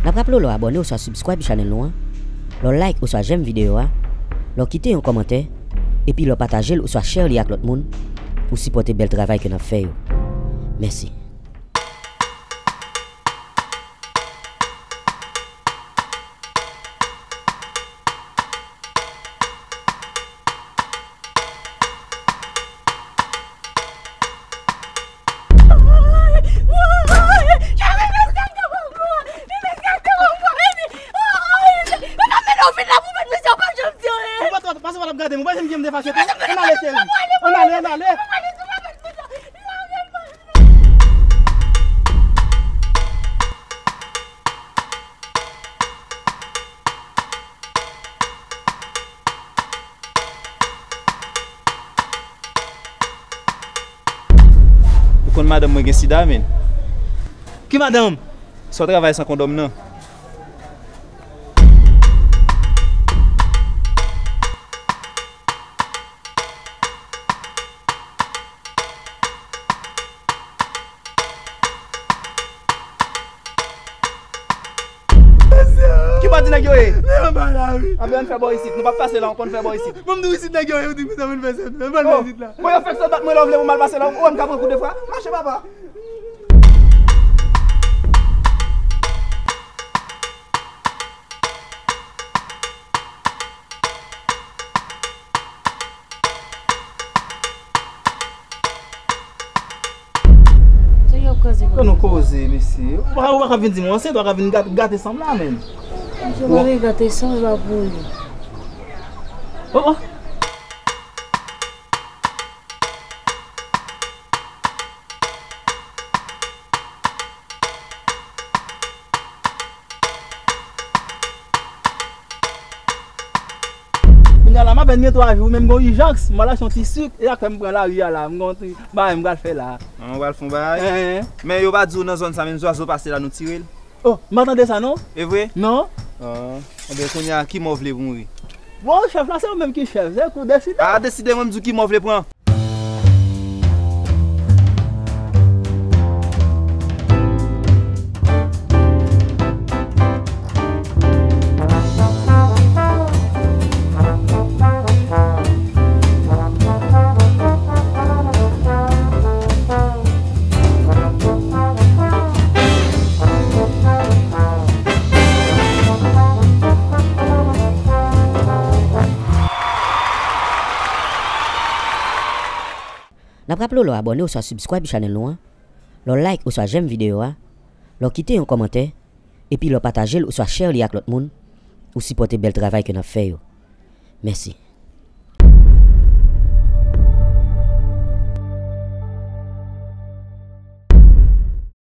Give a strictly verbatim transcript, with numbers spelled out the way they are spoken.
N ap raple w lè w abòne oswa subscribe channel nou an, lè w like oswa j'aime videyo a, lè w kite yon kòmantè, epi lè w pataje l oswa share li ak lòt moun pou sipòte bèl travay ke n ap fè yo. Mèsi. Pase pa t ap gade m, ou pa janm gen m defache tou. Ann ale, cheri. Ann ale, ann ale. Ou konn madanm mwen gen sida, menn. Ki madanm? Sa w travay san kondòm nan. Ki bandi nèg yo ye? Men anba la, wi. Anben, ann fè bò isit. Nou p ap pase la ankò, ann fè bò isit. Bon, m di w isit nèg yo ye, ou di m sa pou n fè sèt. Men ann fè isit la. Bon, yo fèk sèt bat mwen la, ou vle pou m al pase la, ou wè m ka pran kout de fwa? Mache, papa. Sa y ap koze pou nou? Koze, mesye. Ou pa, ou pa ka vin di m ou ansent, ou pa ka vin gate, gate san m la, menn. Mesye, pa vin gate san m, e pa pou li. Oh, oh. Kounye a la, m apèn gen twa jou, men m gen yon ijans, m al achte yon ti sik, e sa k fè m pran lari a la, m gen yon ti bagay m pral fè la. Manman pral fè yon bagay? Hein, hein. Men yo pa di w nan zòn sa, menm zwazo pase la, nou tire l? Oh, m pa tande sa, non? E vre? Non. Ah, anben, kounye a, ki mò w vle pou mouri? Bon, chèf la, se ou menm ki chèf, se ou k deside. A, deside, mwen, m di w ki mò w vle pran. N ap raple w lè w abòne oswa subscribe channel nou an, lè w like oswa j'aime videyo a, lè w kite yon kòmantè, epi lè w pataje l oswa share li ak lòt moun, ou sipòte bèl travay ke n ap fè yo. Mèsi.